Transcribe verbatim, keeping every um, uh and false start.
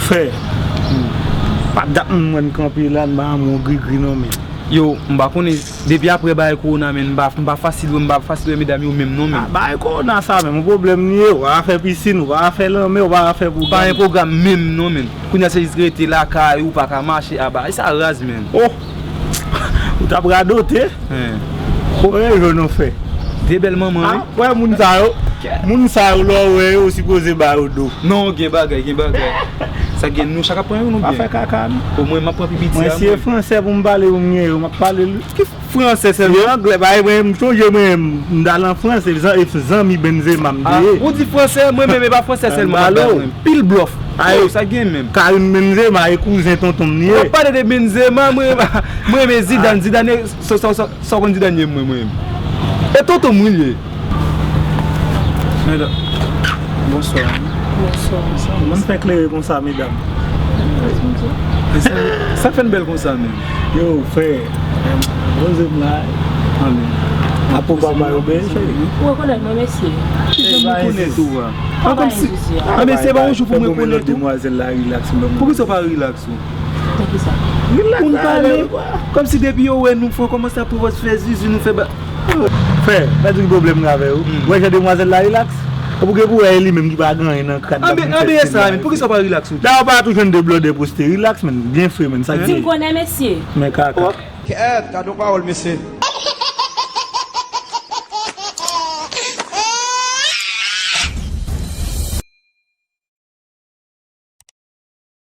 Frè, pa dat m wè n kanpe la, n ba yon grigri non, men. Yo, m pa konnen, depi apre bagay kowona, men, m pa, m pa fasil wè, m pa fasil wè medam yo menm non, men. Ah, bagay kowona sa menm, yon pwoblèm li ye, ou pa ka fè pisin, ou pa ka fè lanmè, ou pa ka fè pwogram. Pa gen pwogram menm non, men. Kounye a se jis rete lakay ou, pa ka mache, a bagay sa raz, men. Oh! Ou t ap radote? Hen. Ou wè jwenn nou fè. De bèl manman, wi. Ah, wè moun sa yo. Moun sa yo, lè w wè yo, ou sipoze ba yo do. Non, gen bagay, gen bagay. Sa gen nou chak ap pran youn oubyen? Pa fè kaka, non. O mwen, m ap pran pi piti a, mwen. Mwen, si e fransè pou m pale, pou m gen yo, m ap pale l. Ki fransè sèlman? Si e anglè, bay, mwen, m chonje, mwen, m t al an Frans, e zan-, e zanmi Benzema m te ye. Ah, ou di fransè, mwen menm, e pa fransè sèlman m ap bay mwen. Pil blòf. Ay, oh, sa gen menm. Karim Benzema, e kouzen tonton m li ye. W ap pale de Benzema, mwen, mwen renmen Zidane, Zidane, sa, sa, sa, sa w konn Zidane ye mwen, mwen. E tonton mwen li ye. Medam, bonswa. Bonswa. Mwen fè klere konsa, medam. Sa, sa fè n bèl konsa, men. Yo, frè. Poze m la. Apo papa yo byen, cheri. Ou rekonèt mwen, mesye? Ki jan m rekonèt ou a? A, kòmsi, a, mesye, pa yon jou pou m rekonèt ou. Demwazèl la, relax, non. Poukisa w pa relax ou? Pou ki sa? Relax. Pou n pale. Kòmsi depi yo wè nou, fò kòmanse ap pwovòs fè zuzu, nou fè ba. Frè, mèt di ki pwoblèm mwen avè w. Hmm. Ou wè jan demwazèl la relax? Ou gen pou wè e li menm ki pa gen anyen nan kad la. Anben, anben, e sa, men poukisa w pa relax ou? Dayè, w pa tou jwenn de blòdè poste relax, men, byen fre, men, sa ki. Si m konnen, mesye. Men kaka. Kèt, gad yon pawòl, mesye.